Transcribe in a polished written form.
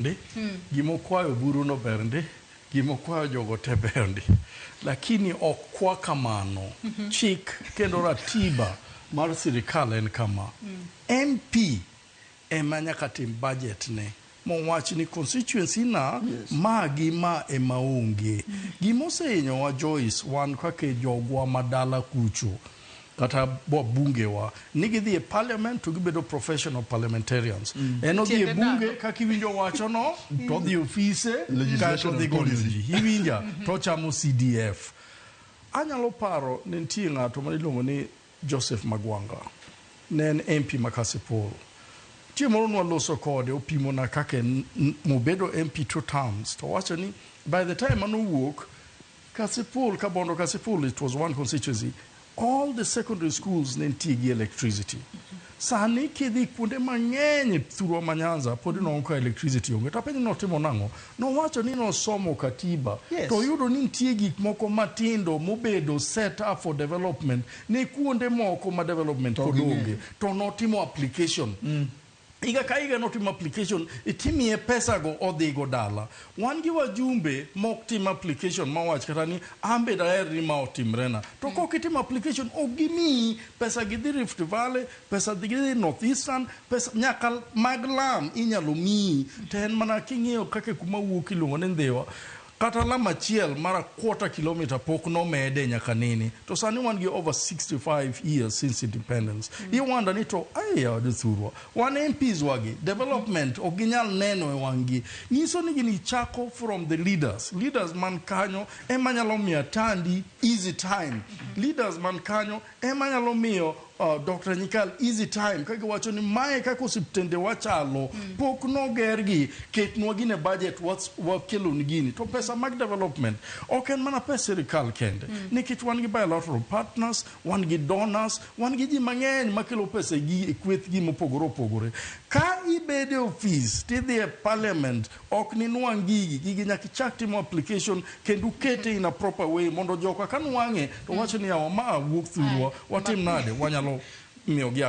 Ndi. Gima okwayo buru no ber ndi. Gima okwayo jogo te ber ndi. Lakini ok kwa kamano. Chik kendo ratiba mar sirikal en kama. MP ema nyaka tim budget ne mowach ni constituency na ma gi ma ema onge. Gima osehinyowa Joyce wan kaka jogwa madala kucho kata wabungewa ni gidhi e parliament to gibedo professional parliamentarians. En odhi e Tiende bunge nang'o? kaka iwinjo wachono to odhi e ofise kaeto Legislation odhi and goyo policy. ji. Iwinja to ochamo CDF. Anyalo paro ne nitie ng'ato ma iluongo ni Joseph Magwanga. Ne en MP ma Kasipul. Chieng' moro nwaloso kode opimona kaka en mobedo MP two terms to owacho ni by the time manowuok Kasipul, Kabondo Kasipul, it was one constituency, all the secondary schools ne nitie gi electricity. Sani kidhi kuonde mang'eny e thurwa ma Nyanza pod inwang'o ka electricity onge. To apenjo ni notimo nang'o? Nowacho ni nosomo katiba to oyudo ni nitie gik moko matindo mobedo set up for development ne kuonde moko ma development pod onge. To notimo application. Higa ka higa notimo application, itimiye pesa go odhigo dala. Wan gi wajumbe mok tim application mawach kata ni an be daher ni ma otimrena. To kok itimo application ok gimiyi pesa gidhi Rift Valley, pesa gidhi North Eastern, pesa nyaka mag lam inyalo miyi. To en mana king'iyo kaka kuma wuok iluongo ni Ndhiwa, kata lam achiel mar a quarter kilometer pok nomede nyaka nene. To sani wan gi over 65 years since independence. I wonder ni to ai yawa jothurwa, wan MPs wagi, development ok ginyal neno e wang' gi. Nyiso ni gini chako from the leaders. Leaders man kanyo ema nyalo miyo Atandi easy time. Leaders man kanyo ema nyalo miyo Dr. Nyikal easy time ka giwacho ni mae kaka osiptende wachalo pok nogergi ketnwa gine budget wakelonu gini to pesa mag development ok en mana pes sirikal kende nikech wan gi bilateral partners wan gi donors wan gi ji mang'eny makelo pesa e gi e kweth gi mopogore opogore ka ibedo e ofis tidhi e parliament ok ninwang' gigi gigi nyaka ichak timo application kendo ukete in a proper way mondo joka ka nwang'e to wacho ni yawa ma wuok thurwa watim nade wanyalo miyogi.